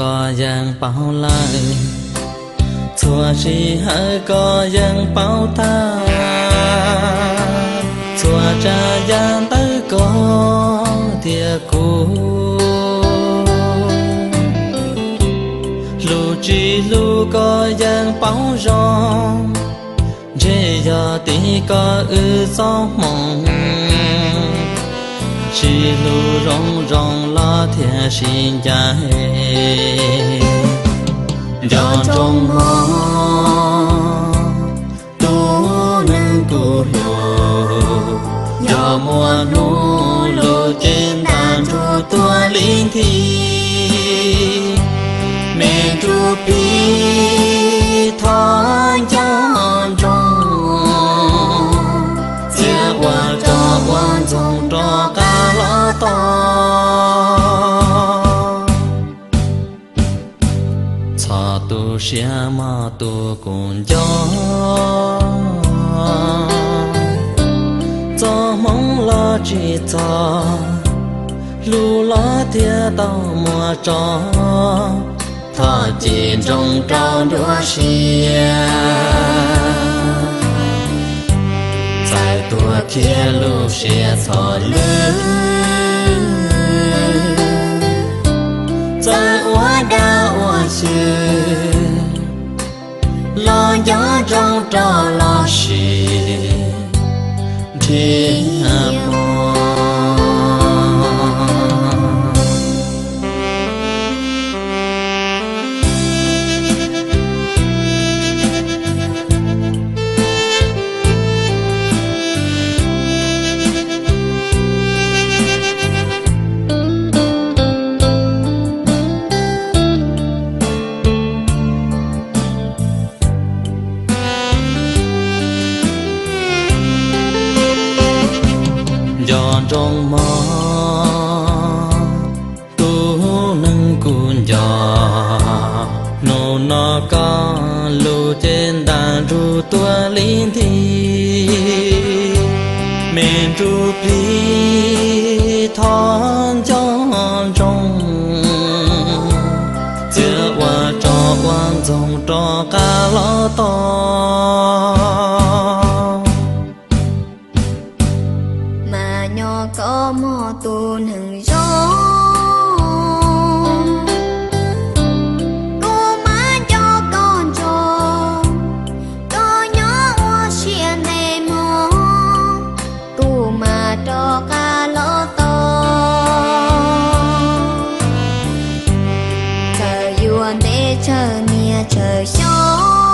Koj yeej paub lawm, txhua sij hawm koj yeej paub tag, txhua tsav yam ntawm koj thiab kuv. Hlub tsis hlub koj yeej paub zoo, ntshe yog tim koj wb txoj hmoo, tsis hlub zoo zoo los thiaj sib ncaim. Nco ntsoov mog, tus neeg kuv hlub, yog muaj hnub lub cev ntaj ntsug tuag li nthi. Me ntsuj plig, thov nco ntsoov, txiav ua rog ua ntxoog rov qab los tos. Txhob tu siab mog tus kuv nco, txoj hmoov los tsis txog, hlub los thiaj tau muaj tso. Thov cia ntsoov rau nruab siab, txawm tuag thiab lub siab txhos lwj, txawm ua dab ua xyw, los nco ntsoov rau los sis nrhiav mog. Nco ntsoov mog, tus neeg kuv nco, hnub no koj lub cev ntaj ntsug tuag li nthi. Me ntsuj plig, thov nco ntsoov, txiav ua rog ua ntxoog rov qab los tos. Mas nyob koj mog tus neeg zoo, kuv mas nco koj ntsoov, koj nyob ua siab ntev mog, kuv mas rov qab los tos. Txawm yuav ntev tsawg niaj tsawg xyoo,